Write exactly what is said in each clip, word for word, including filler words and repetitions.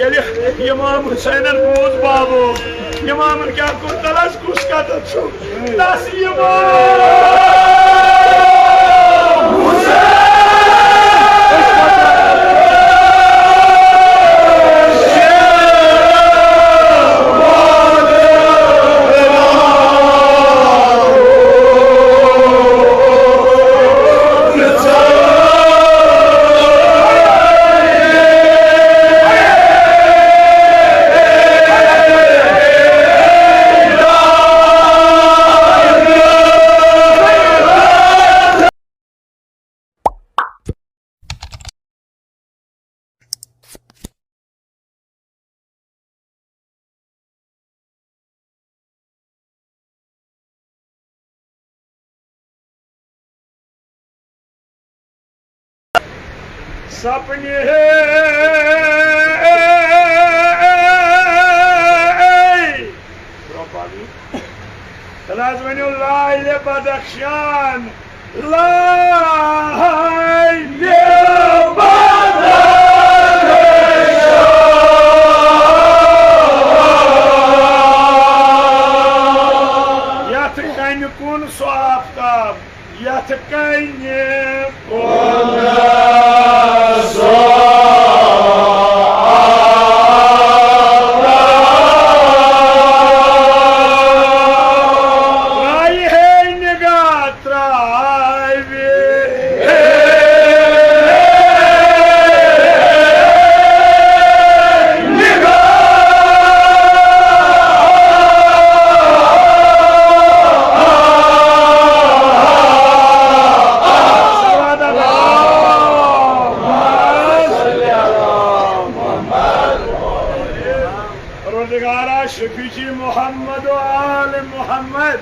ییٚلہِ امام حسینن بوٗز بابو، امامن کیٛاہ کوٚر؟ تلس کُس کتھ چھُ؟ تس امام حسین۔ سپنہِ ہے ربانی۔ تیٚلہِ حظ ؤنِو لالہِ بدخشان، لالہِ بدخشان۔ یتھ کنہِ کُن سُہ آفتاب، یتھ کنہِ کُن سُہ آفتاب۔ ترٛایہِ ہے نگاہ، ترٛاوِ ہے نگاہ۔ پروردگارا، شفیع محمد و آل محمد،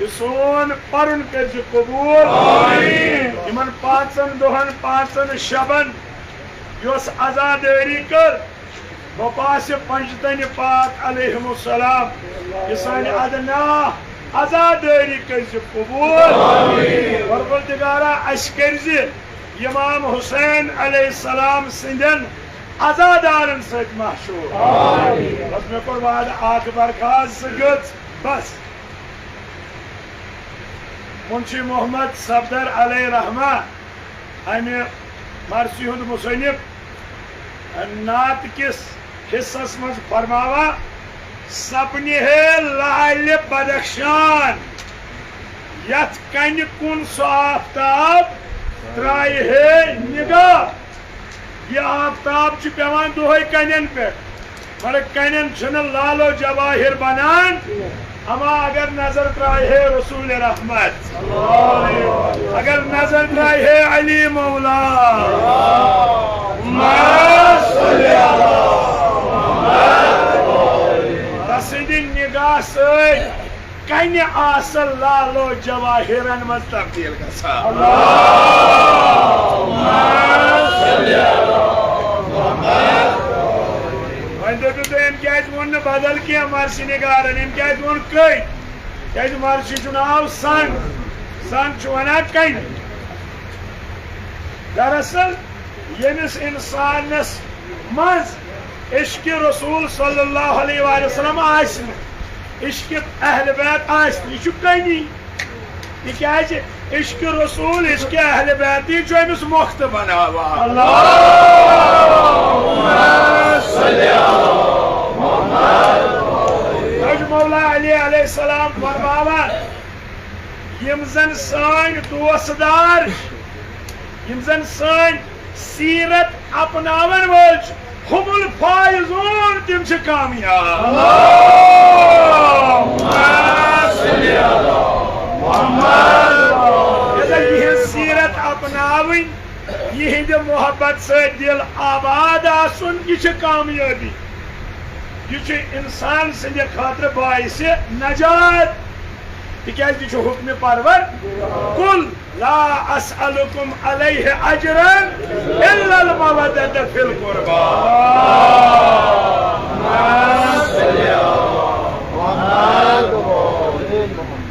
یہِ سون پرُن کٔرزِ قبول۔ آمین۔ یِمن پانٛژن دۄہن، پانٛژن شبن یۄس عزادٲری کٔر، وۄپاسہِ پنجتن پاک علیہم السلام، یہِ سانہِ ادنا عزادٲری کٔرزِ قبول۔ آمین۔ پروردگارا، اسہِ کٔرزِ امام حسین علیہ السلام سٕنٛدٮ۪ن عزادارن سۭتۍ محشور۔ آمین۔ بس، مےٚ کوٚر وعدٕ اکھ برخاست، زٕ گٔژھ، بس۔ منشی محمد صفدر علیہ رحمہ، امہِ مرثی ہُنٛد مصنف، نعت کِس حصس منٛز فرماوان، سپنہِ ہے لالہِ بدخشان، یتھ کنہِ کُن سُہ آفتاب ترٛایہِ ہے نگاہ۔ یہِ آفتاب چھُ پٮ۪وان دۄہے کنٮ۪ن پٮ۪ٹھ، مگر کنٮ۪ن چھُنہٕ لال و جواہر بنان۔ اما اگر نظر ترٛایہِ ہے رسول رحمت، اگر نظر ترٛایہِ ہے علی مولا، تسٕنٛدِ نگاہ سۭتۍ کنہِ آسہٕ لال و جواہرن منٛز تبدیل گژھان۔ وۄنۍ دٔپِو تُہۍ، أمۍ کیازِ ووٚن نہٕ بدل کینٛہہ مرثی نگارن؟ أمۍ کیازِ ووٚن کٔنۍ؟ کیازِ مرثی چھُ ناو سنگ، سنگ چھُ ونان کنہِ۔ دراصل ییٚمِس انسانس منٛز عشق رسول صلی اللہ علیہ وآلہ وسلم آسہِ نہٕ، عشق اہل بیت آسہِ نہٕ، یہِ چھُ کٔمی۔ تِکیازِ عشق رسول، عشق اہل بیتی چھُ أمِس مۄختہٕ بناوان۔ اللہم صل علی محمد۔ حضرت مولا علی علیہ السلام فرماوان، یِم زن سٲنۍ دوستدار چھِ، یِم زن سٲنۍ سیرت اپناون وٲلۍ چھِ، هم الفائزون، تِم چھِ کامیاب۔ اللہم صل علی محمد۔ ییٚلہِ یِہنٛز سیرت اپناوٕنۍ، یِہنٛدِ محبت سۭتۍ دِل آباد آسُن، یہِ چھِ کامیٲبی۔ یہِ چھُ انسان سٕنٛدِ خٲطرٕ باعث نجات، تِکیازِ یہِ چھُ حکمِ پرور کل۔ لا اسألکم علیہ اجرا الا المودۃ فی القربی۔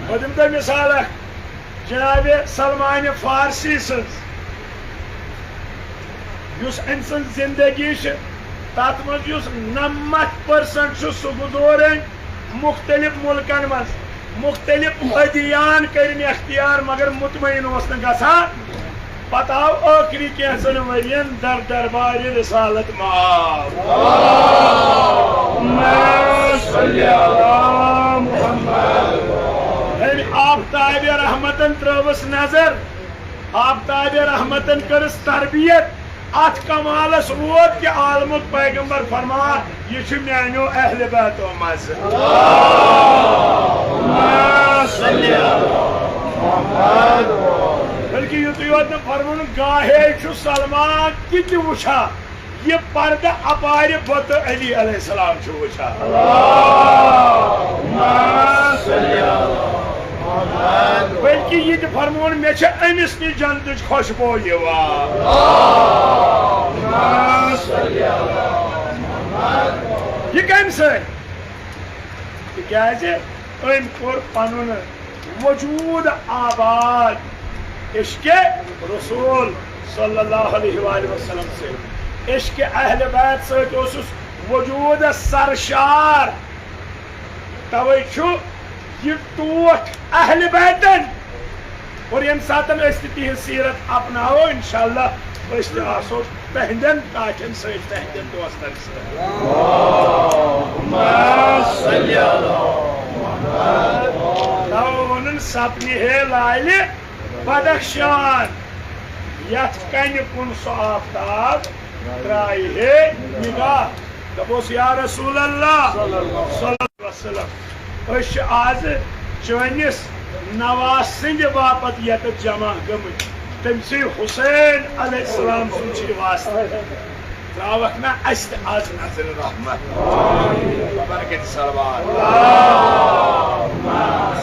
بہٕ دِمہٕ تۄہہِ مثال اکھ، جناب سلمان فارسی سٕنٛز، یُس أمۍ سٕنٛز زندگی چھِ، تتھ منٛز یُس نَمَتھ پٔرسنٹ چھُ، سُہ گُزور أمۍ مُختٔلِف مُلکن منٛز، مُختٔلِف ادیان کٔرِن اختیار، مگر مطمئن اوس نہٕ گژھان۔ پتہٕ آو ٲخری کینٛژن ؤرین در دربارِ رسالت مآب۔ اللہم صل علی محمد۔ أمۍ آفتابِ رحمتن ترٲوٕس نظر، آفتابِ رحمتن کٔرٕس تربیت۔ اتھ کمالس ووت کہ عالمُک پیغمبر فرما، یہِ چھُ میانیو اہل بیتو منٛز۔ اللہم صل علی محمد۔ بلکہ یُتُے یوت نہٕ فرمووُن، گاہے چھُ سلمان تہِ تہِ وٕچھان، یہِ پردٕ اپارِ بتہٕ علی علیہ السلام چھُ وٕچھان۔ اللہم صل علی محمد۔ بلکہ یہِ تہِ فرمووُن، مےٚ چھِ أمِس نِش جنتٕچ خوشبو یِوان۔ اللہم صل علی محمد۔ یہِ کمہِ سۭتۍ؟ تِکیازِ أمۍ کوٚر پنُن وجود آباد عشق رسول صلی اللہ علیہ وآلہ وسلم سۭتۍ۔ عشق اہل بیت سۭتۍ اوسُس وجودس سرشار۔ توے چھُ یہِ ٹوٹھ اہل بیتن۔ اور ییٚمہِ ساتن أسۍ تہِ تِہنٛز سیرت اپناوو، انشاءاللہ أسۍ تہِ آسو تہنٛدٮ۪ن ٹاٹھٮ۪ن سۭتۍ، تہنٛدٮ۪ن دوستن سۭتۍ۔ اللہم صل علی محمد۔ توے ووٚنُن، سپنہِ ہے لالہِ بدخشان، یتھ کنہِ کُن سُہ آفتاب ترایہِ ہے نگاہ۔ دوٚپُس، یا رسول اللہ صلی اللہ علیہ وسلم، أسۍ چھِ آز چٲنِس نواز سٕنٛدِ باپتھ ییٚتٮ۪تھ جمع گٔمٕتۍ، تٔمۍ سٕے حسین علیہ السلام سُنٛد چھُ یہِ واسطہٕ۔ ترٛاوَکھ نا اَسہِ تہِ آز نظرِ رحمت؟ برکت صلوات۔ اللہم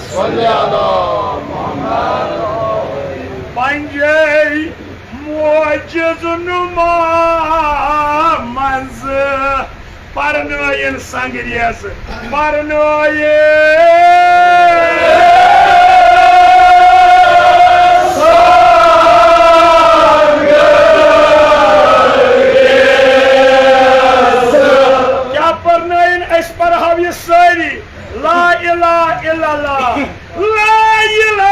صل علی محمد۔ پنجے معجز نما منٛز پرنٲیِن سنگریز، پرنٲیِن۔ کیٛاہ پرنٲیِن؟ أسۍ پرہاو یہِ سٲری۔ لا الہ الا اللہ۔ لا الہ الا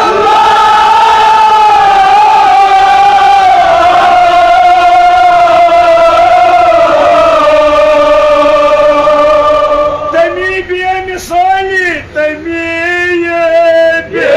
اللہ۔ تمی بے مثالی، تمی بے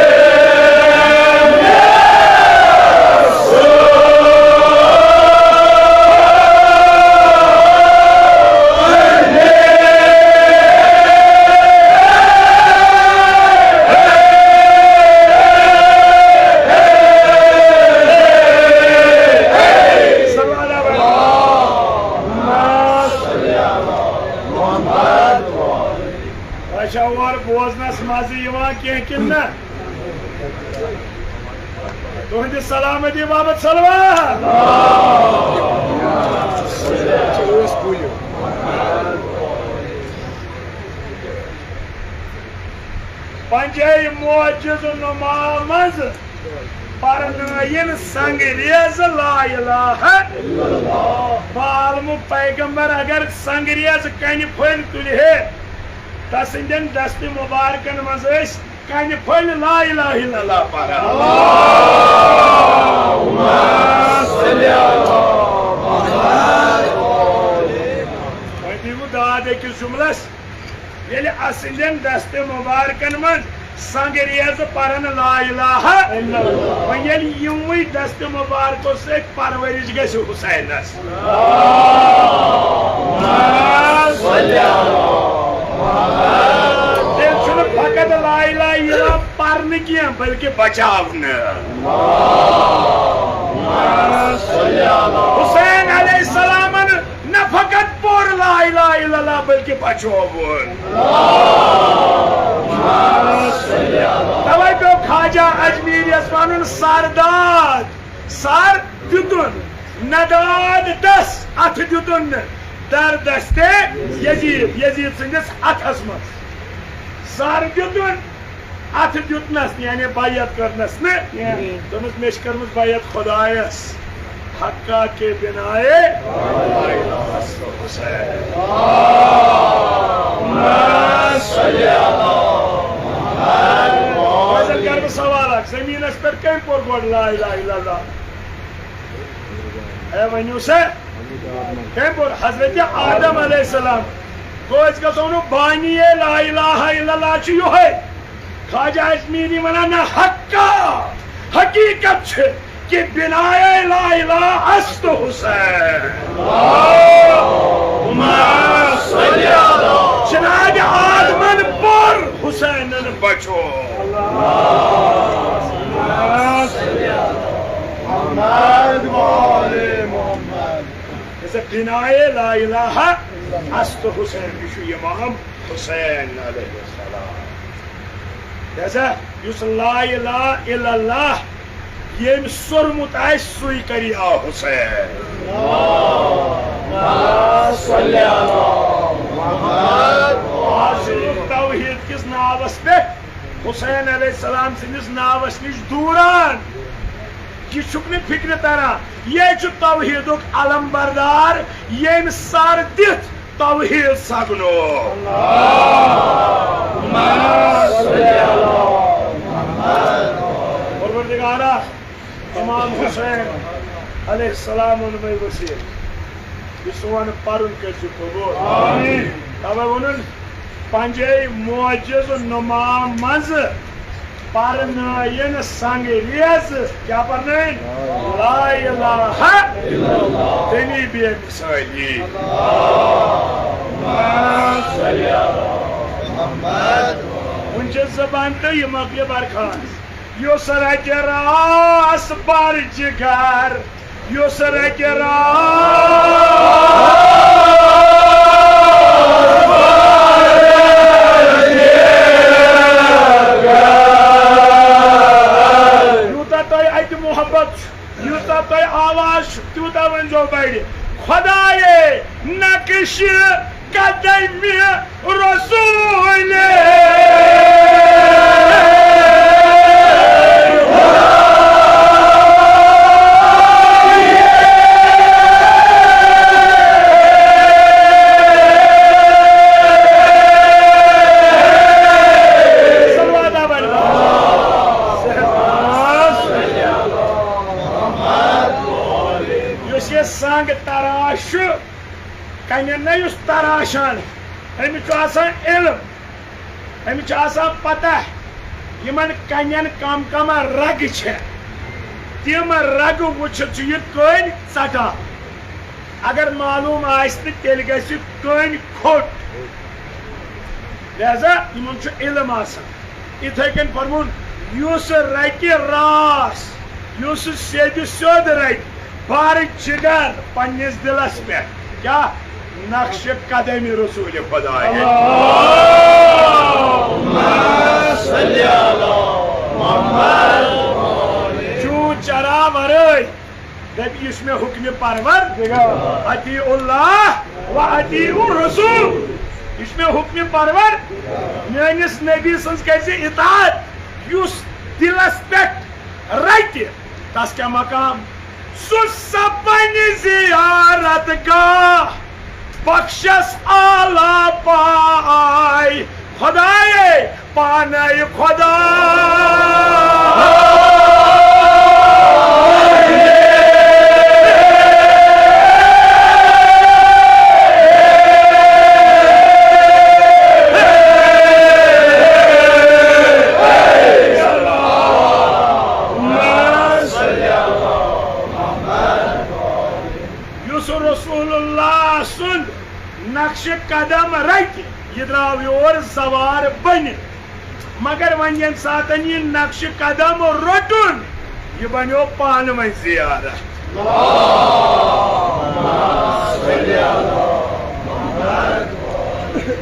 اچھا، اور بوزنس مزٕ یِوان کینٛہہ کِنہٕ نہ؟ تُہنٛدِ سلامتی باپتھ صلوات۔ پنجے معجز نما منٛز پرنٲیِن سنگریز لا الہ الا اللہ۔ عالمُک پیغمبر اگر سنگریز کنہِ پھٔلۍ تُلہِ ہے، تسٕنٛدٮ۪ن دستِ مبارکن منٛز ٲسۍ کنہِ پھٔلۍ لا الہ الا اللہ پران۔ اللہم صل علی محمد۔ وۄنۍ دِیِو داد أکِس جملس، ییٚلہِ اسٕنٛدٮ۪ن دستِ مبارکن منٛز سنگریز پرن لا الہ الا اللہ، وۄنۍ ییٚلہِ یِموٕے دستِ مبارکو سۭتۍ پرورش گژھِ حسینس۔ تیٚلہِ چھُنہٕ فقط لا الہ الا اللہ پرنہٕ کینٛہہ، بلکہِ بچاونہٕ۔ حسین علیہ السلامن نہ فقط پوٚر لا الہ الا اللہ، بلکہِ بچووُن۔ توے پیوٚو خواجہ اجمیریس ونُن سرداد۔ سر دیُتُن، نداد دس اتھٕ دیُتُن نہٕ، در دستِ یزید، یزید سٕنٛدِس اتھس منٛز۔ سر دیُتُن، اتھٕ دیُتنس، یعنی بیعت کٔرنس نہٕ کینٛہہ۔ دوٚپنس، مےٚ چھِ کٔرمٕژ بیعت خۄدایس، حقہ کہ بنائے حسین۔ فٲضل، کرٕ بہٕ سوال اکھ، زٔمیٖنس پٮ۪ٹھ کٔمۍ پوٚر گۄڈٕ لا الہ الا اللہ؟ ہے، ؤنِو سا، کٔمۍ پوٚر؟ حضرت آدم علیہ السلام۔ گوٚو، أسۍ گژھو نہٕ بانی لا الہ الا اللہ چھُ یِہوٚے۔ خواجہ اجمیری ونان، نہ، حقہ، حقیقت چھِ کہ بنائے لا الہ است حسین۔ اللہم صل علی۔ جناب آدمن پوٚر حسینن بچو۔ محمد و آل محمد۔ بنائے لا الہ است حسین، یہِ چھُ امام حسین علیہ السلام۔ لہذا یُس لا الہ الا اللہ ییٚمۍ سوٚرمُت آسہِ، سُے کَرِ یا حسین۔ آز چھُ لُکھ توحید کِس ناوس پٮ۪ٹھ حسین علیہ السلام سٕنٛدِس ناوس نِش دوٗران۔ یہِ چھُکھ نہٕ فِکرِ تران۔ یہِ چھُ توحیدُک علم بردار، ییٚمۍ سر دِتھ توحید سگنو۔ پروردگارا، امام حسین علیہ السلام ووٚنمے وسیٖل، یہِ سون پرُن کٔرۍ زِ قبول۔ آمین۔ توے ووٚنُن، پنجے معجز نما منٛز پرنٲیِن سنگ ریز۔ کیا پرنٲیِن؟ لا الہ الا اللہ۔ تیٚلی بے مثالی۔ وُنہِ چھِ زبان تہٕ یہِ مۄکلہِ برخاست۔ یُس رَٹہِ راس بر جگر، یُس رَٹہِ راس۔ یوٗتاہ تۄہہِ اَتہِ محبت چھُ، یوٗتاہ تۄہہِ آواز چھُ، تیوٗتاہ ؤنۍزیو بَڑِ۔ خۄدایے نقشِ قدمِ رسول۔ یُس یہِ سنگ تراش چھُ، کنٮ۪ن نہ یُس تراشان، أمِس چھُ آسان علم، أمِس چھُ آسان پتہ، یِمن کنٮ۪ن کم کم رگہٕ چھےٚ۔ تِم رگہٕ وٕچھِتھ چھُ یہِ کٔنۍ ژٹان۔ اگر معلوم آسہِ نہٕ، تیٚلہِ گژھِ کٔنۍ کھوٚٹ۔ لہذا یِمن چھُ علم آسان۔ یِتھے کٔنۍ فرموُن، یُس رٹہِ راس، یُس سیٚدِ سیوٚد رٹہِ، بر جگر پننِس دلس پٮ۪ٹھ۔ کیا؟ نقش قدم رسول خدا۔ اللہم صل علی محمد۔ چون چرا ورٲے دپہِ، یہِ چھُ مےٚ حُکمِ پرور، اطیع اللہ و اطیع الرسول۔ یہِ چھُ مےٚ حُکمِ پرور، میٲنِس نبی سٕنٛز کٔرۍ زِ اطاعت۔ یُس دِلس پٮ۪ٹھ رٹہِ، تس کیٛاہ مقام؟ سُہ سپنہِ زیارت گاہ، بخشس اعلیٰ پاے۔ خدایے، پانے خدا۔ یُس رسول اللہ سُنٛد نقش قدم رٹہِ، یہِ درٛاو یور زوار بٔنِتھ۔ مگر وۄنۍ ییٚمہِ ساتَن یہِ نقشہِ قدم روٚٹُن، یہِ بنیو پانہٕ وۄنۍ زیارت۔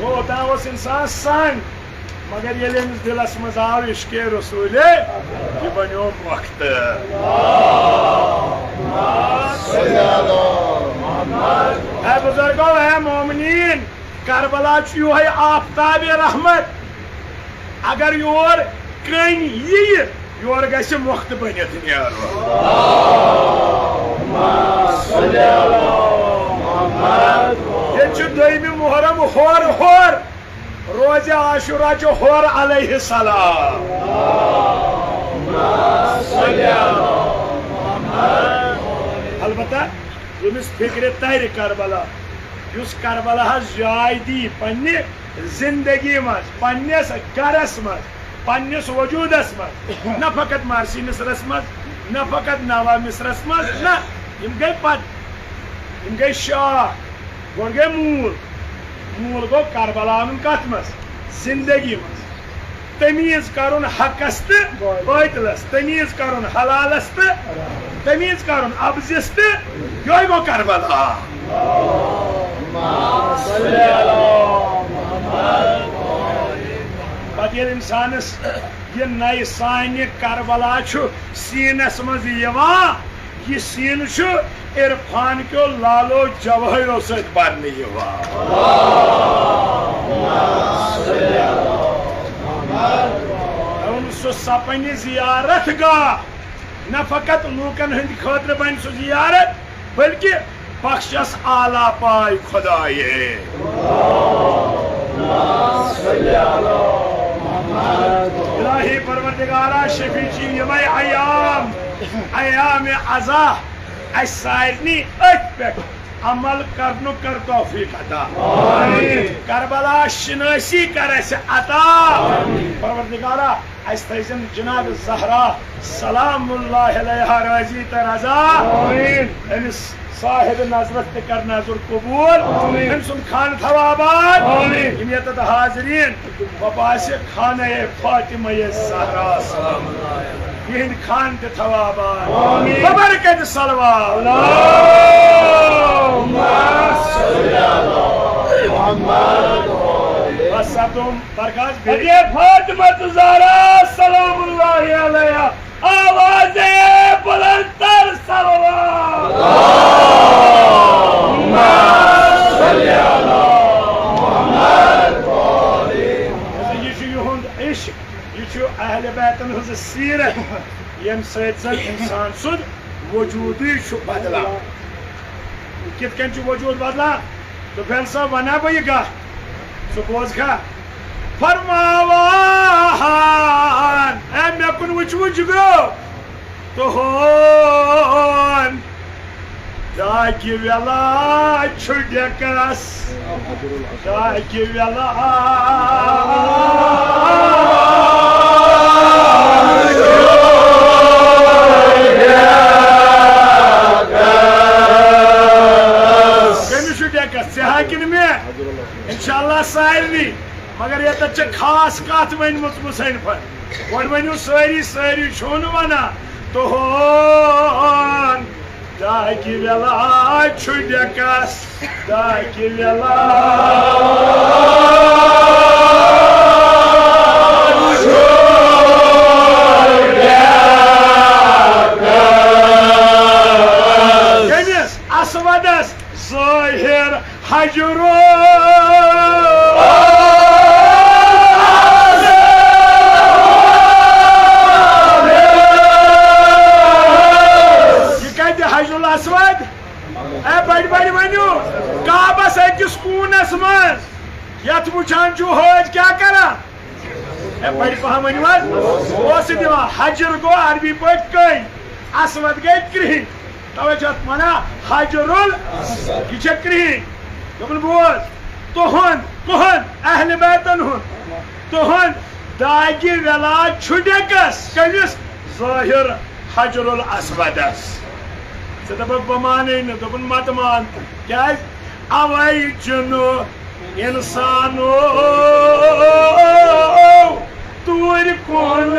گوٚو، اوٚتام اوس اِنسان سنگ، مگر ییٚلہِ أمِس دِلس منٛز آو عشقِ رسوٗلِ، یہِ بنیو مۄختہٕ۔ اے بزرگو، اے مومنین، کربلا چھُ یِہوٚے آفتابِ رحمت۔ اگر یور کٔنۍ یِیہِ، یورٕ گژھِ مۄختہٕ بٔنِتھ نیرُن۔ ییٚتہِ چھُ دوٚیمہِ محرم ہورٕ ہور، روزِ عاشورہ چھُ ہورٕ علیہ السلام۔ البتہ ییٚمِس فکرِ ترِ کربلا، یُس کربلاہس جاے دی پننہِ زندگی منٛز، پننِس گرس منٛز، پننِس وجودس منٛز، نہ فقط مرثی مصرس منٛز، نہ فقط نوح مصرس منٛز، نہ، یِم گٔے پد، یِم گٔے شاخ، گۄڈٕ گٔے موٗل۔ موٗل گوٚو کربلا اَنُن کتھ منٛز؟ زندگی منٛز۔ تمیٖز کرُن حقس تہٕ باطلس، تمیٖز کرُن حلالس تہٕ، تمیٖز کرُن ابزِس تہٕ، یۄہے گوٚو کربلا۔ پتہٕ ییٚلہِ انسانس یہِ نَیہِ سانہِ کربلا چھُ سیٖنس منٛز یِوان، یہِ سیٖنہٕ چھُ عرفان کیو لالو جوٲہرو سۭتۍ برنہٕ یِوان۔ دَپُن، سُہ سپنہِ زیارت گاہ، نہ فقط لوٗکن ہٕنٛدِ خٲطرٕ بنہِ سُہ زیارت، بلکہ بخشس اعلیٰ پاے خدایے۔ الٰہی پروردگارا، شفیع چی یمے ایام، ایام عزا، اسہِ سارنٕے أتھۍ پٮ۪ٹھ عمل کرنُک کر توفیق عطا۔ کربلا شناسی کر اسہِ عطا۔ پروردگارا، اسہِ تھٲیزن جناب زہرا سلام اللہ علیہا راضی تہٕ رضا۔ آمین۔ أمِس صاحب نظرت تہِ کر نظر قبول۔ آمین۔ أمۍ سُنٛد خانہٕ تھاو آباد۔ آمین۔ یِم ییٚتٮ۪تھ حاضریٖن، وۄنۍ باسہِ خانہ فاطمہ زہرا سلام اللہ علیہا۔ یِہِنٛدۍ خانہٕ تہِ تھاو آباد۔ آمین۔ ببرکت صلوات۔ اللہم صل علی محمد۔ بس سپدُم درخواست بیٚیہِ۔ حضرت فاطمہ زہرا سلام اللہ علیہا، آواز بلند تر صلوات۔ اللہم صل علی محمد۔ یہِ چھُ یِہُنٛد عشق، یہِ چھُ اہل بیتن ہٕنٛز سیرت، ییٚمہِ سۭتۍ زن انسان سُنٛد وجودٕے چھُ بدلان۔ کِتھ کٔنۍ چھُ وجود بدلان؟ دوٚپُن، سا وَنہ بہٕ یہِ کَتھ، ژٕ بوزکھا؟ فرماوان، اے مےٚ کُن وٕچھ، وٕچھ گوٚو تُہُنٛد داغہِ ویلا چھُ ڈٮ۪کس، داغہِ ویلا۔ کٔمِس چھُ ڈٮ۪کس، ژےٚ ہا کِنہٕ مےٚ؟ انشاءاللہ سارنٕے۔ مگر ییٚتٮ۪تھ چھےٚ خاص کتھ ؤنمٕژ مصنفن۔ گۄڈٕ ؤنِو سٲری، سٲری چھِو نہٕ ونان۔ تُہُنٛد داغہِ ویلا چھُ ڈٮ۪کس، داغہِ ویلا چھُ ڈٮ۪کس۔ کٔمِس؟ اسودس۔ ظٲہِر حجرُ۔ یہِ کتہِ حجر الاسود؟ اے بڑِ بڑِ ؤنِو، کعبس أکِس کوٗنس منٛز۔ یتھ وٕچھان چھُو حٲج کیٛاہ کران؟ اے، بڑِ پہم ؤنِو حظ۔ اوس یہِ دِوان۔ حجر گوٚو عربی پٲٹھۍ کٔنۍ، اسود گٔے کرٛہِنۍ۔ توے چھِ اتھ ونان حجر ال-، یہِ چھےٚ کرٛہِنۍ۔ دوٚپُن، بوز، تُہُنٛد، تُہُنٛد، اہل بیتن ہُنٛد، تُہُنٛد داغہِ ویلا چھُ ڈٮ۪کس۔ کٔمِس؟ ظٲہِر حجر الاسودس۔ ژٕ دپکھ، بہٕ مانے نہٕ۔ دوٚپُن، مت مان تہٕ۔ کیٛازِ؟ اوے چھُنہٕ انسانو توٗرۍ کُن۔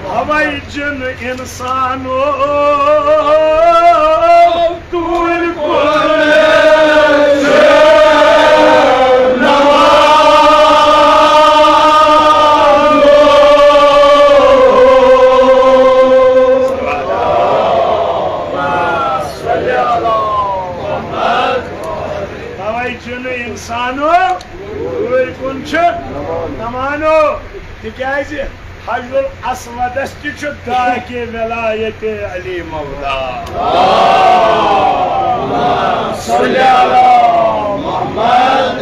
اوے چھُنہٕ انسانو توٗرۍ کُن۔ تِکیٛازِ حجر الاسودس تہِ چھُ داکِ ولایت علی مولا۔ صلی علی محمد۔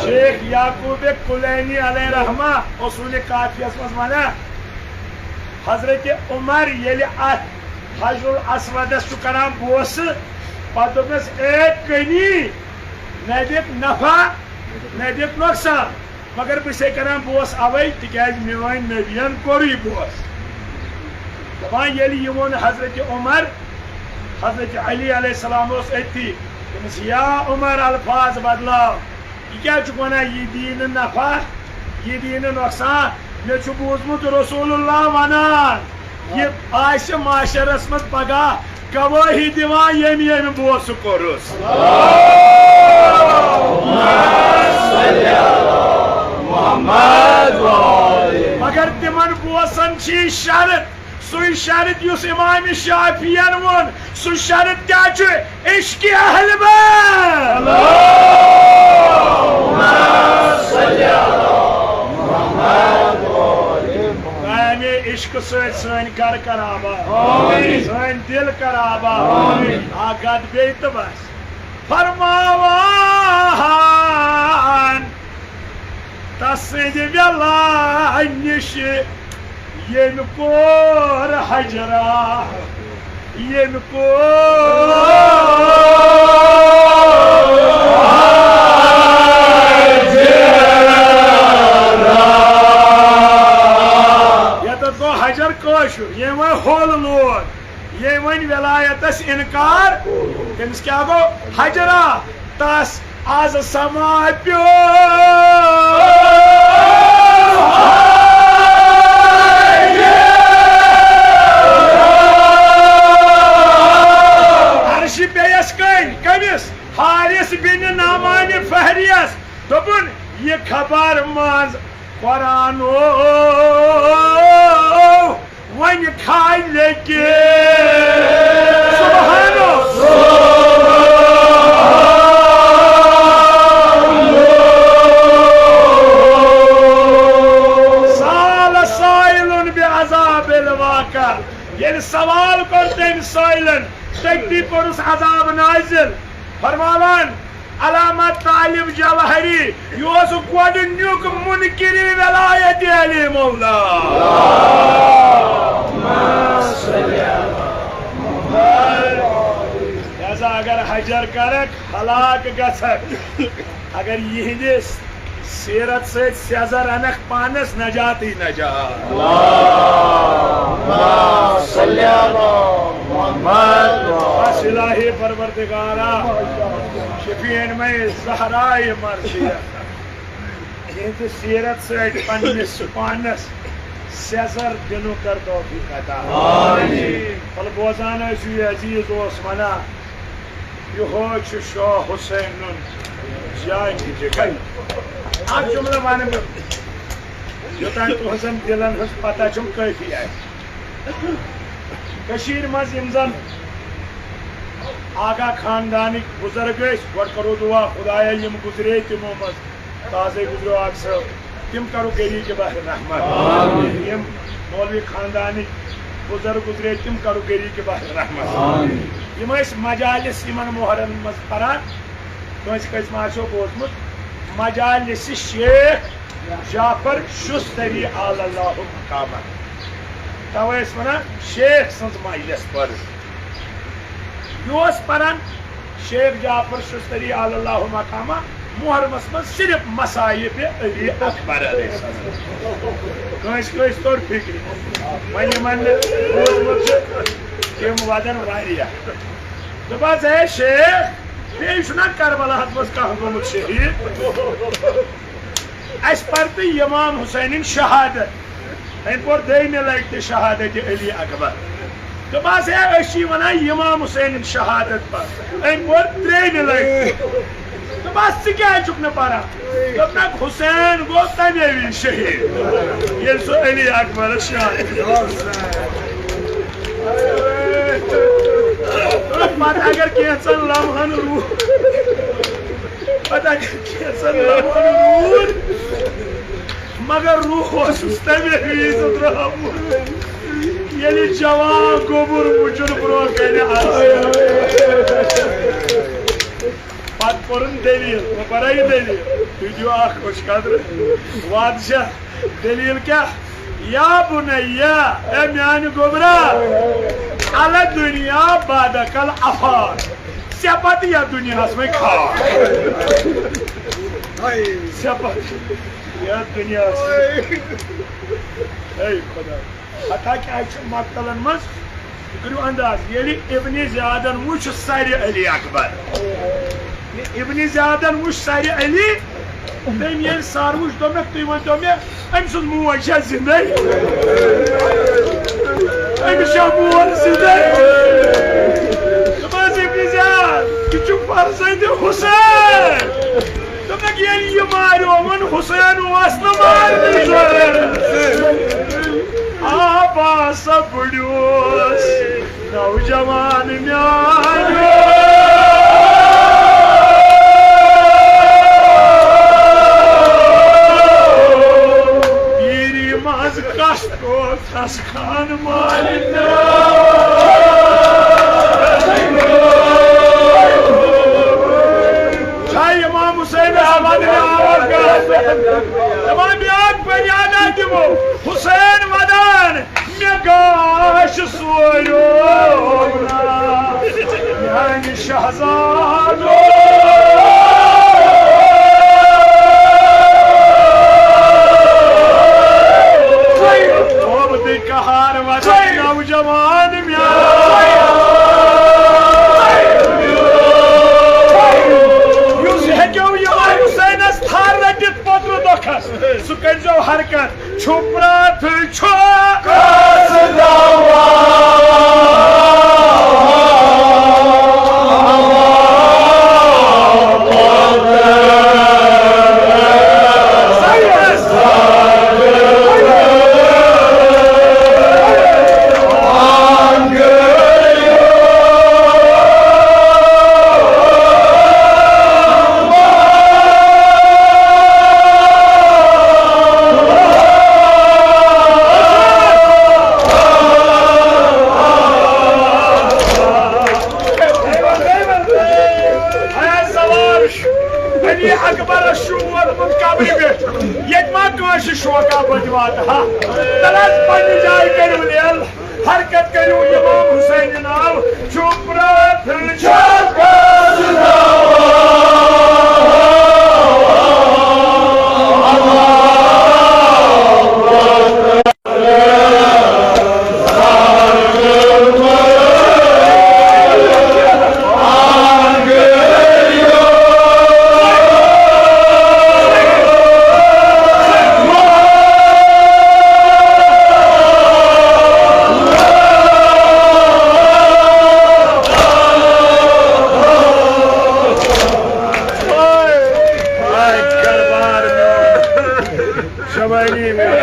شیخ یعقوب کلینی علیہ رحمہ اصول کافیس منٛز ونان، حضرت عمر ییٚلہِ اتھ حجر الاسودس چھُ کران بوسہٕ، پتہٕ دوٚپنس، اے کنی، نہ دِکھ نفع، نہ دِکھ نۄقصان، مگر بہٕ چھسے کران بوس اوے تِکیازِ میٲنۍ نبین کوٚرُے بوس۔ دپان ییٚلہِ یہِ ووٚن حضرت عمر، حضرت علی علیہ السلام اوس أتھی، دوٚپمس، یا عمر، الفاظ بدلاو، یہِ کیٛاہ چھُکھ ونان، یہِ دِیہِ نہٕ نفع، یہِ دِیہِ نہٕ نۄقصان؟ مےٚ چھُ بوٗزمُت رسول اللہ ونان، یہِ آسہِ معاشرس منٛز پگاہ گوٲہی دِوان، ییٚمۍ ییٚمۍ بوسہٕ کوٚرُس۔ مگر تِمن بوسن چھِ شرط، سُے شرط یُس امام شافعین ووٚن، سُہ شرط کیٛاہ چھُ؟ عشق اہل بیت۔ کامہِ عشق سۭتۍ سٲنۍ گرٕ کر آباد، سٲنۍ دِل کر آباد۔ اکھ گد بیٚیہِ تہٕ بس۔ فرماوان تسٕنٛدِ وِلایہِ نِش ییٚمۍ کوٚر حجرا، ییٚمۍ کوٚر حجرا۔ ییٚتٮ۪تھ گوٚو حجر کٲشُر، ییٚمۍ وۄنۍ ہوٚل لوگ، ییٚمۍ وۄنۍ وِلایتس اِنکار، تٔمِس کیٛاہ گوٚو؟ حجرا۔ تس از سما پیو۔ عرشہِ پیٚیس کٔنۍ۔ کٔمِس؟ حارث بن نعمان فہریس۔ دوٚپُن، یہِ خبر منٛز قرآنو وۄنۍ کھالہِ کہِ۔ سبحان اللہ۔ سأل سائل بعذاب الواقع۔ ییٚلہِ سوال کوٚر تٔمۍ سٲیلن، تٔتی کوٚرُس عذاب نازل۔ فرماوان، علامہ طالب جوہری، یہِ اوس گۄڈٕنیُک منکری ولایت علی مولا۔ لہذا اگر حجر کرکھ، ہلاک گژھکھ۔ اگر یِہنٛدِس سیرت سۭتۍ سیزر انکھ، پانس نجاتی نجات۔ اللہم صل علی محمد۔ بس الہی پروردگارا، شفیع انمے زہرائے مرضیہ، یہنٛدِ سیرت سۭتۍ پننِس پانس سیزر دِنُک کر توفیق عطا۔ آمین۔ بل بوزان ٲسِو، یہِ عزیز اوس ونان، یِہوے چھُ شاہ حسینُن جانہِ جگر۔ اکھ جملہٕ ونہٕ بہٕ، یوٚتام تُہنٛزن دِلن ہٕنٛز پتہ چھم کٲفی آسہِ۔ کٔشیٖرِ منٛز یِم زن آغا خاندانٕکۍ بُزرگ ٲسۍ، گۄڈٕ کرو دُعا، خدایا، یِم گُزرے تِمو منٛز تازَے گُزریو اکھ صٲب، تِم کرو گری کے بحر رحمت۔ آمین۔ یِم مولوی خاندانٕکۍ بُزرگ گُزرے، تِم کرو گری کے بحر رحمت۔ آمین۔ یِم ٲسۍ مجالس یِمن مۄہرن منٛز پران، کٲنٛسہِ کٲنٛسہِ ما آسیو بوٗزمُت، مجالس شیخ جعفر شُستری علی اللہ مقامہ۔ توے ٲسۍ ونان شیخ سٕنٛز مجلس پٔر۔ یہِ اوس پران شیخ جعفر شُستری علی اللہ مقامہ محرمس منٛز صرف مصائب علی اکبر علیہ السلام۔ کٲنٛسہِ کٲنٛسہِ توٚر فکرِ، وۄنۍ یِمن نہٕ بوٗزمُت چھُ، تِم ودن واریاہ۔ دوٚپہس، ہے شیخ، بیٚیہِ چھُنہ کربلاہس منٛز کانٛہہ گوٚمُت شہیٖد؟ اسہِ پرِ تہٕ امام حسینٕنۍ شہادت۔ أمۍ پوٚر دوٚیمہِ لٹہِ تہِ شہادت علی اکبر۔ دوٚپمس، ہے، أسۍ چھِ ونان امام حسینٕنۍ شہادت پر۔ أمۍ پوٚر ترٛیٚیمہِ لٹہِ۔ دوٚپمس، ژٕ کیٛازِ چھُکھ نہٕ پران؟ دوٚپنکھ، حسین گوٚو تمے وِزِ شہیٖد، ییٚلہِ سُہ علی اکبرس شہادت۔ پتہٕ اگر کینٛژن لمحن روٗد، پتہٕ اگر کینٛژن لمحن روٗد، مگر روح اوسُس تَمے وِزِ درٛامُت، ییٚلہِ جوان گوٚبُر وُچھُن برٛونٛہہ کنہِ آسہِ۔ پتہٕ پوٚرُن دٔلیٖل، بہٕ پَرٕ یہِ دٔلیٖل، تُہۍ دِیِو اکھ أچھ قدرٕ۔ وادشاہ، دٔلیٖل کیٛاہ؟ یا بُنَیّا، اے میٛانہِ گوٚبرا، الدنیا بعدک العفان، ژےٚ پتہٕ یَتھ دُنیاہَس منٛز خان۔ ژےٚ پتہٕ یَتھ دُنیاہَس منٛز۔ اے خدا، ہتا کیٛاہ چھُ مقتلن منٛز؟ تُہۍ کٔرِو انداز، ییٚلہِ ابن زیادن وُچھ سرِ علی اکبر، ییٚلہِ ابن زیادن وُچھ سرِ علی، تٔمۍ ییٚلہِ سر وُچھ، دوٚپنکھ، "تُہۍ ؤنۍتو مےٚ، أمۍ سٕنٛز موج چھا زِندَے؟ أمِس چھا مول زِندَے؟" دوٚپمَس، "ابن زیاد، یہِ چھُ فرزند حسین۔" دوٚپُکھ، ییٚلہِ یہِ ماریومُن، حسین اوس نہٕ مارنٕے ضروٗرت۔ آ، بہٕ ہسا بُڈیوس، نوجوان میٛانیو۔ پیٖری منٛز کس کوٚر خان مالِک۔ چھا امام حسین احمد نے آواز کر؟ امام بیاکھ فریاد دِمو، حسین ودان، مےٚ گاش سویو میانہِ شہزادو۔ توبہٕ تہٕ قہار وَدان نوجوان میٛانہِ۔ یُس ہیٚکیو یِمن حُسینس تھر رٔٹِتھ پوٚترٕ دۄکھس، سُہ کٔرۍزیو حرکت۔ چھُ پرٛٮ۪تھ چھُ۔ علی اکبرس چھُ ووتمُت قبرِ پٮ۪ٹھ۔ ییٚتہِ ما کٲنٛسہِ شوقا بٔتھِ واتہٕ ہا؟ تَلہٕ حظ پننہِ جایہِ کٔرِو لیل۔ حرکت کٔرِو امام حسین ناو، چھُ پرٛٮ۪تھ چھُ۔ آے، آے، دربار میون۔ جوانی میون۔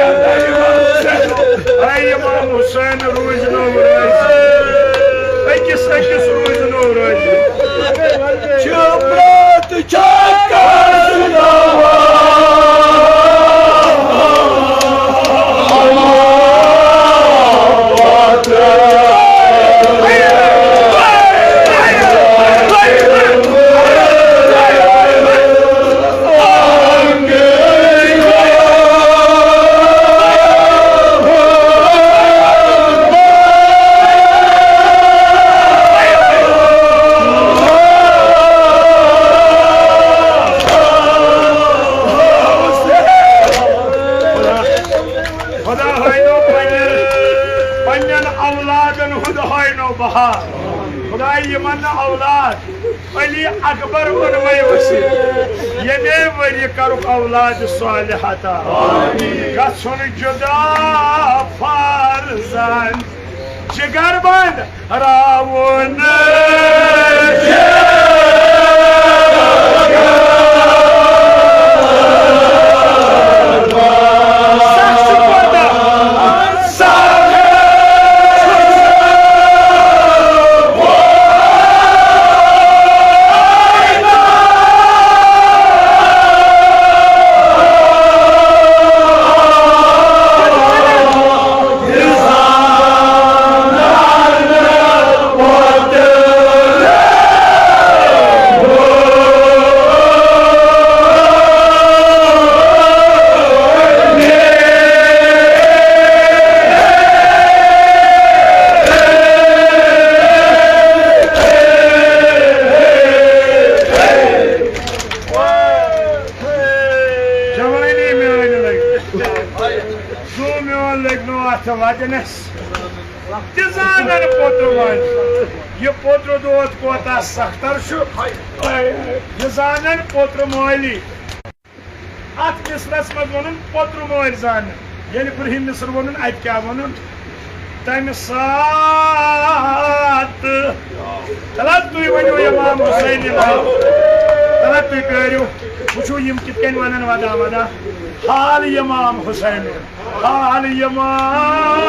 اے امام حسین روٗزۍ نو رٲضی۔ أکِس أکِس روٗزۍ نو رٲضی۔ چھُ پرٛٮ۪تھ چھا کَس خدا ہٲینو پننٮ۪ن، پننٮ۪ن اولادن ہُنٛد ہٲینو بہار۔ خداے، یِمن نہٕ اولاد علی اکبر اوٚنمَے اوس، ییٚمے ؤریہِ کَرُکھ اولاد صالحہ عطا۔ گژھُن جدا فرزند جگر بند راوُن۔ تہٕ وَدنَس تہِ زانَن پوترٕ مٲلۍ۔ یہِ پوترٕ دود کوتاہ سختر چھُ، یہِ زانَن پوترٕ مٲلی۔ اَتھ مِصرَس منٛز ووٚنُن پوترٕ مٲلۍ زانَن۔ ییٚلہِ برٛونٛہِم مِصر ووٚنُن، اَتہِ کیٛاہ ووٚنُن؟ تَمہِ ساتہٕ۔ تَلہٕ حظ تُہۍ ؤنِو اِمام حُسینہِ ناو۔ تَلہٕ حظ تُہۍ پیٲرِو۔ وٕچھِو یِم کِتھ کٔنۍ وَنَن وَدان وَدان۔ حال اِمام حُسینُن۔ حال اِمام۔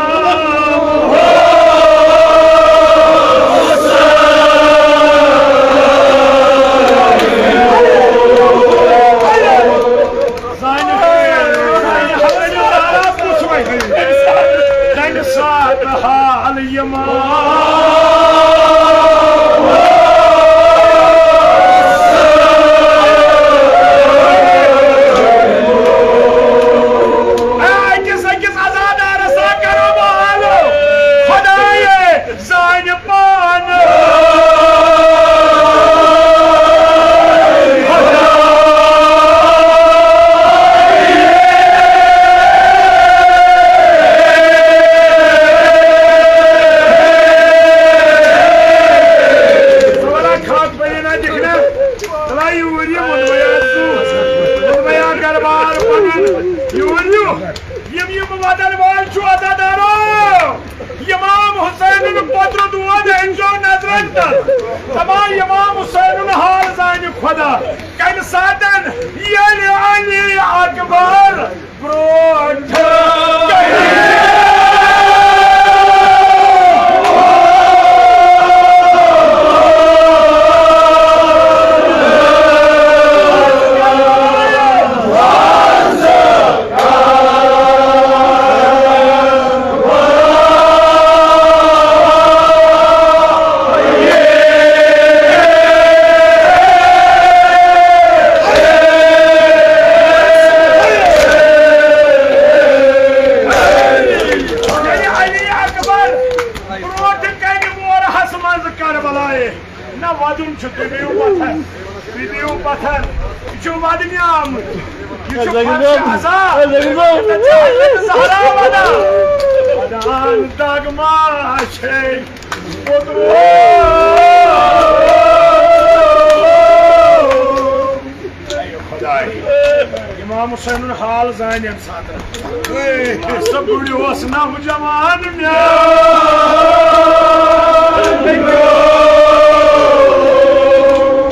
زانہِ، زانہِ حضرت عرب وٕچھ وۄنۍ۔ تَمہِ ساتہٕ حال اِمام۔ اے، أکِس أکِس عزادارس سا کرو بہٕ حالو۔ خدایے، زانہِ پانہٕ۔ ژٕ وَنان خاص بَنہِ نا دِکھ نا۔ ژٕ وَنان یوٗرۍ یہِ ووٚن مےٚ آز ژٕ۔ ووٚن مےٚ آز گَرٕ بار پَنُن۔ یوٗرۍ یہِ۔ یِم یِم وَدَن وٲلۍ چھُ عزادارو۔ اِمام حُسینُن پوترٕ دود أنۍزیو نظرن تل۔ دَپان اِمام حُسینُن حال زانہِ خۄدا۔ کَمہِ ساتَن؟ ییٚلہِ علی اکبر برونٛٹھ۔ یعنی علی اکبر برونٛٹھ کنہِ مورہس منٛز کربلایہِ۔ نہ، وَدُن چھُ، تُہۍ بِہِو پَتھر، تُہۍ بِہِو پَتھر۔ یہِ چھُ وَدنہِ آمُت۔ یہِ چھُ فرشِ عذاب۔ یہِ چھُ حضرت زہرا وَدان۔ وَدان دَگ ما چھے پوٚتُر۔ اے خۄداے، اِمام حُسینُن حال زانہِ۔ سا گُرۍ اوس نوجوان میٛانہِ۔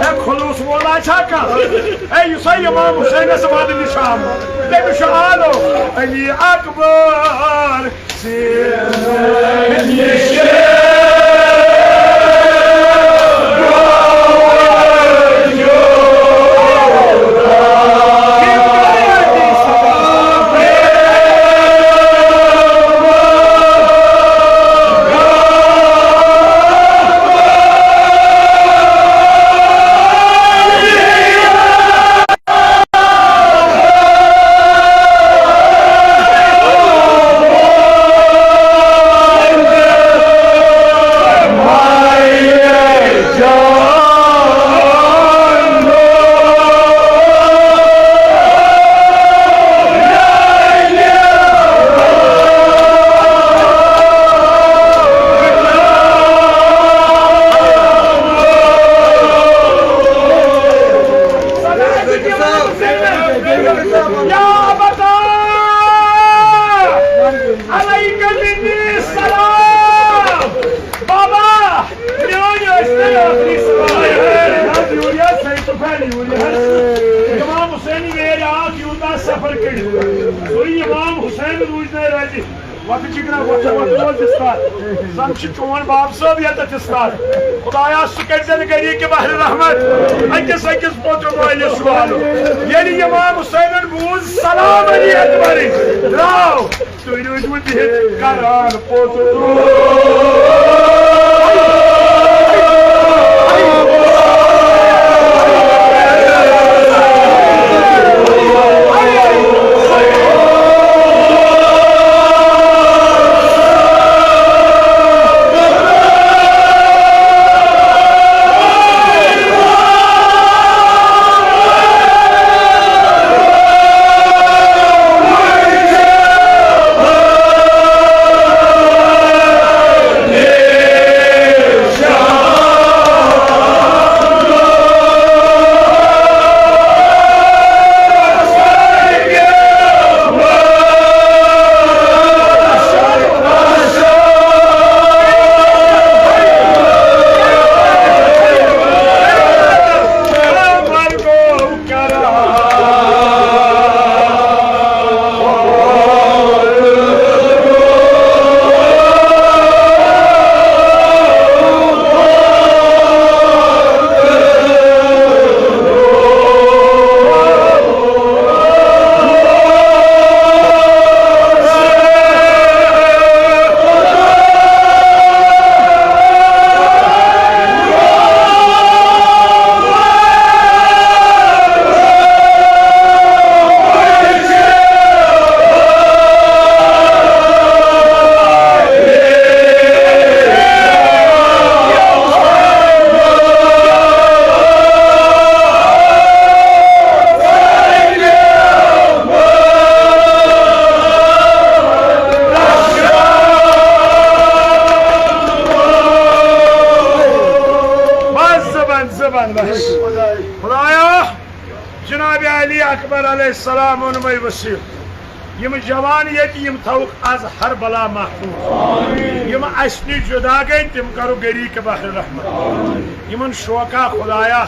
اے خلوص وولا چھا کانٛہہ؟ اے یُس ہا اِمام حُسینَس وَدنہِ چھُ آمُت، تٔمِس چھُ آلو علی اکبر سۭتۍ۔ يا أبتاه عليك مني السلام. بابا، میٲنۍ ٲسۍ تۄہہِ ٲخری سلام۔ یوٗرۍ حظ، سعید طوفان، یوٗرۍ حظ۔ اِمام حُسین ویرِ آو تیوٗتاہ سفر کٔڑِتھ۔ سُے اِمام حُسین روٗزۍ نہٕ راضی۔ وقت جگرا وقت وقت وقت استاد۔ زن چھِ چون باب صٲب ییٚتٮ۪تھ استاد۔ خدایا، سُہ کٔرۍزٮ۪ن گری کہِ بحر رحمت۔ أکِس أکِس پوٚتُم مٲلِس والُن۔ ییٚلہِ اِمام حُسینن بوٗز سلام علی اکبرٕنۍ، درٛاو۔ تُہۍ روٗدوٕ بِہِتھ کران پوٚتُم۔ خدایا، جناب علی اکبر علیہ السلام اوٚنمے وسیٖلہٕ۔ یِم جوان ییٚتہِ، یِم تھاوُکھ از ہر بلا محفوظ۔ یِم اسہِ نِش جدا گٔے، تِم کرو گری کے بحر رحمت۔ یِمن شوقا خدایا،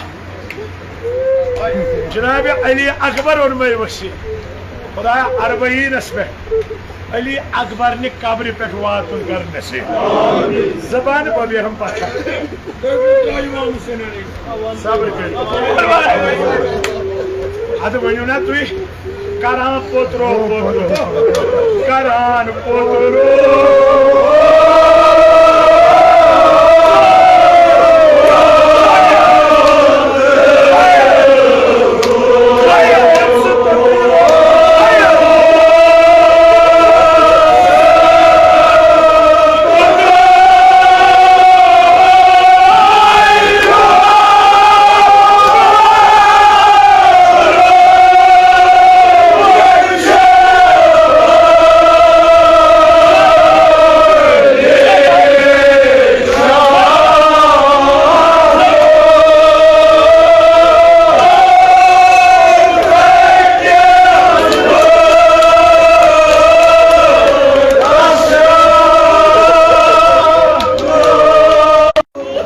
جناب علی اکبر اوٚنمے وسیٖلہٕ۔ خدایا، اربعینس پٮ۪ٹھ علی اکبر نہِ قبرِ پٮ۪ٹھ واتُن کر نصیب۔ زبان بہ بیہم پتہ۔ صبر کٔرِو۔ ادٕ ؤنِو نا تُہۍ، کران پوترو پوترو، کران پوترو۔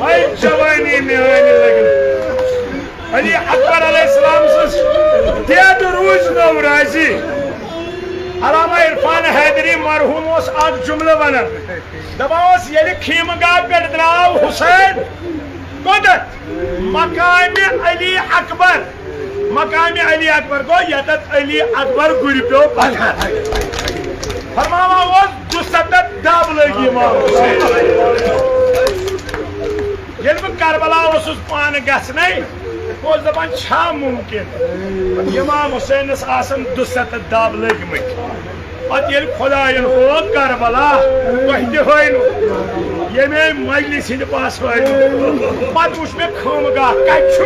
وۄنۍ جوانی میٲنۍ لگن۔ علی اکبر علیہ السلام سٕنٛز دیدٕ روٗزۍ نو راضی۔ علامہ عرفان حیدری مرحوم اوس اکھ جملہٕ ونان، دپان اوس، ییٚلہِ خیمہٕ گاہ پٮ۪ٹھ درٛاو حسین، کوٚت؟ مقامِ علی اکبر۔ مقامِ علی اکبر گوٚو ییٚتٮ۪تھ علی اکبر گُرِ پیوٚو پتھر۔ فرماوان اوس، دُستتھ دب لٔگۍ امام حسین۔ ییٚلہِ بہٕ کربلا اوسُس پانہٕ گژھنَے، بہٕ اوسُس دپان، چھا مُمکِن امام حسینس آسن دُستتھ دب لٔگۍ مٕتۍ؟ پتہٕ ییٚلہِ خۄداین ہوو کربلا، تۄہہِ تہِ ہٲینو، ییٚمے مجلس ہٕنٛدِ پاس ہٲینو، پتہٕ وٕچھ مےٚ خٲمگاہ کتہِ چھُ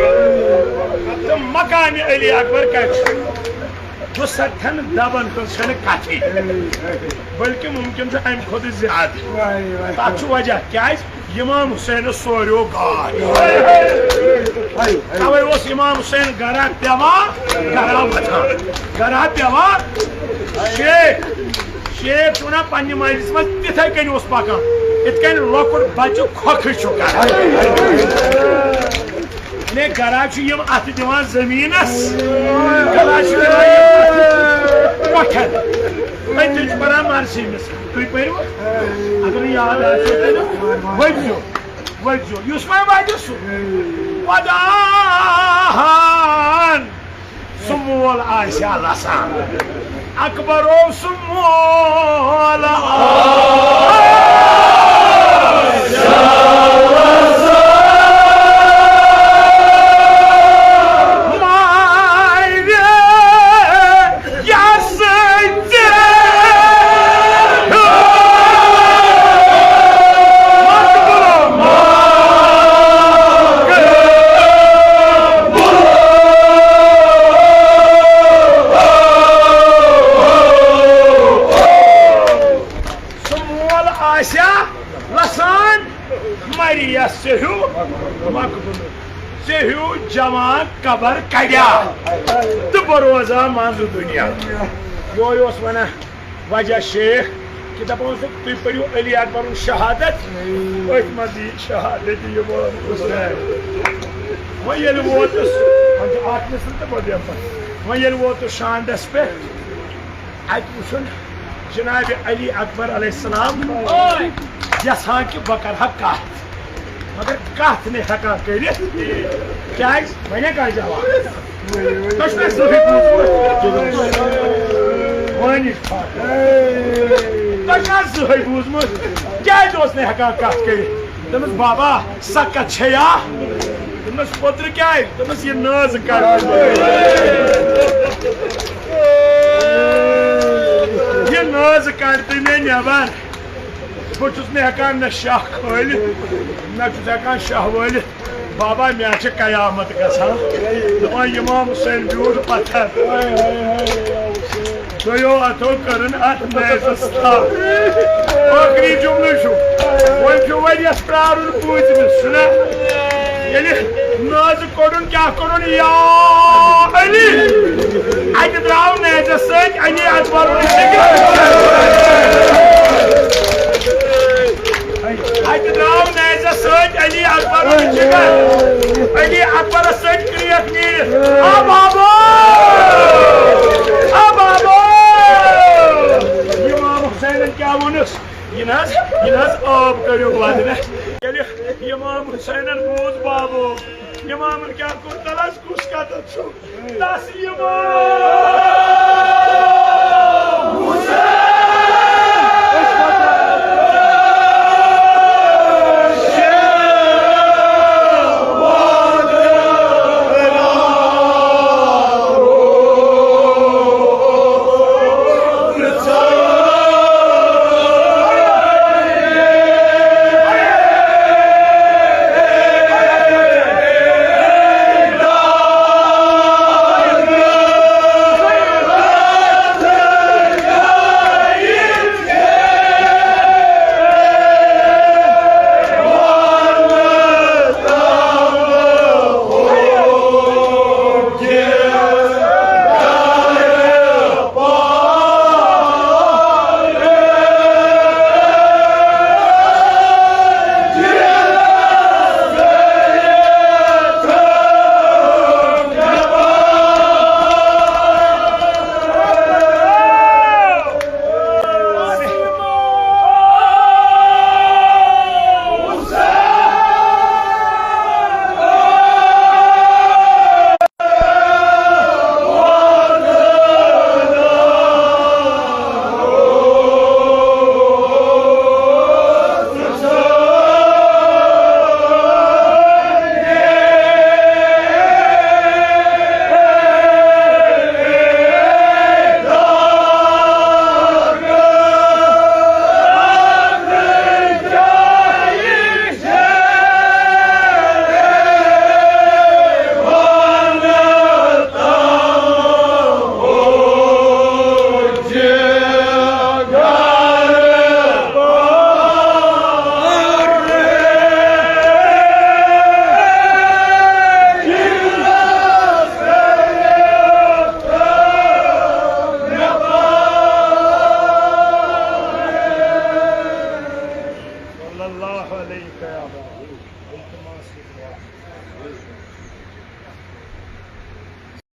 تہٕ مقامِ علی اکبر کتہِ چھُ۔ دُستتھن دبن ہٕنٛز چھنہٕ کتھٕے، بلکہِ مُمکِن چھُ امہِ کھۄتہٕ زیادٕ۔ تتھ چھُ وجہ کیازِ؟ امام حسینس سوریو گاش۔ توے اوس امام حسین گرا پیوان، گرا وۄتھان، گرا پیوان۔ شیخ، شیخ چھُ ونان پننہِ مجلس منٛز تِتھے کٔنۍ اوس پکان، یِتھ کٔنۍ لۄکُٹ بچہٕ کھۄکھٕ چھُ کران۔ نے گرا چھُ یِم اتھٕ دِوان زٔمیٖنس، گرا چھُ دِوان یِم اتھٕ کۄٹھٮ۪ن۔ أتھۍ چھِ پران مرثی مِثال۔ تُہۍ پٔرِو، اگر نہٕ یاد آسیو تیٚلہِ ؤپزیو، ؤپزیو۔ یُس وۄنۍ وَتہِ سُہ ودان سُہ مول آسہِ ہا لسان۔ اکبرو سُہ مول آسہِ ہا لسان۔ مارے یس ژےٚ سُہ مول آسیا لسان، مریس ژےٚ ہیوٗ مقبول، ژےٚ ہیوٗ جوان قبر کڑیا تہٕ بہٕ روزا منٛزٕ دُنیا۔ یہوے اوس ونان وجہ شیخ کہ دپان اوسُکھ، تُہۍ پٔرِو علی اکبرُن شہادت، أتھۍ منٛز یی شہادت امام حسین۔ وۄنۍ ییٚلہِ ووتُس، وۄنۍ چھُ اکھ نسل تہٕ بہٕ بیٚہمہٕ۔ وۄنۍ ییٚلہِ ووتُس شانڈس پٮ۪ٹھ، اتہِ وُچھُن جناب علی اکبر علیہ السلام یژھان کہ بہٕ کرٕ ہا کتھ، مگر کتھ نہٕ ہیکان کٔرِتھ۔ کیازِ؟ وۄنۍ کانٛہہ جواب؟ تۄہہِ چھُ مےٚ زٕہٕے بوٗزمُت؟ وۄنۍ تۄہہِ چھُ مےٚ زٕہٕے بوٗزمُت؟ کیازِ اوس نہٕ ہیکان کتھ کٔرِتھ؟ دوٚپمَس، بابا، سۄ کتھ چھے یا؟ دوٚپمَس، اوترٕ کیٛازِ؟ دوٚپمَس، یہِ نٲزٕ کَڑ۔ یہِ نٲزٕ کَڑ تہٕ مےٚ نٮ۪بر۔ بہٕ چھُس نہٕ ہٮ۪کان نہ شاہ کھٲلِتھ، نہ چھُس ہٮ۪کان شاہ وٲلِتھ۔ بابا، مےٚ چھِ قیامت گژھان۔ دَپان، امام حسین بیوٗٹھ پتھر۔ دۄیو اتھو کٔرٕن اتھ میزس تھپھ۔ ٲخری جملہٕ چھُ، وۄنۍ چھُ ؤریَس پرٛارُن پوٗنٛژمِس، چھُنہ؟ ییٚلہِ نازٕ کوٚڑُن، کیٛاہ کوٚڑُن؟ یا علی! اَتہِ درٛاو نیزَس سۭتۍ علی اکبرُن جگر۔ اَتہِ درٛاو نیزَس سۭتۍ علی اکبرُن جگر۔ علی اکبرَس سۭتۍ کرٛیکھ نیٖرِتھ، آ بابا! آ بابا! امام حسینن کیٛاہ ووٚنُس؟ یہِ نہ حظ، یہِ نہ حظ آب کٔرِو وَدنَس۔ ییٚلہِ امام حسینن بوٗز بابو، امامن کیٛاہ کوٚر؟ تَلہٕ حظ کُس قدر چھُ؟ تَس امام حسین۔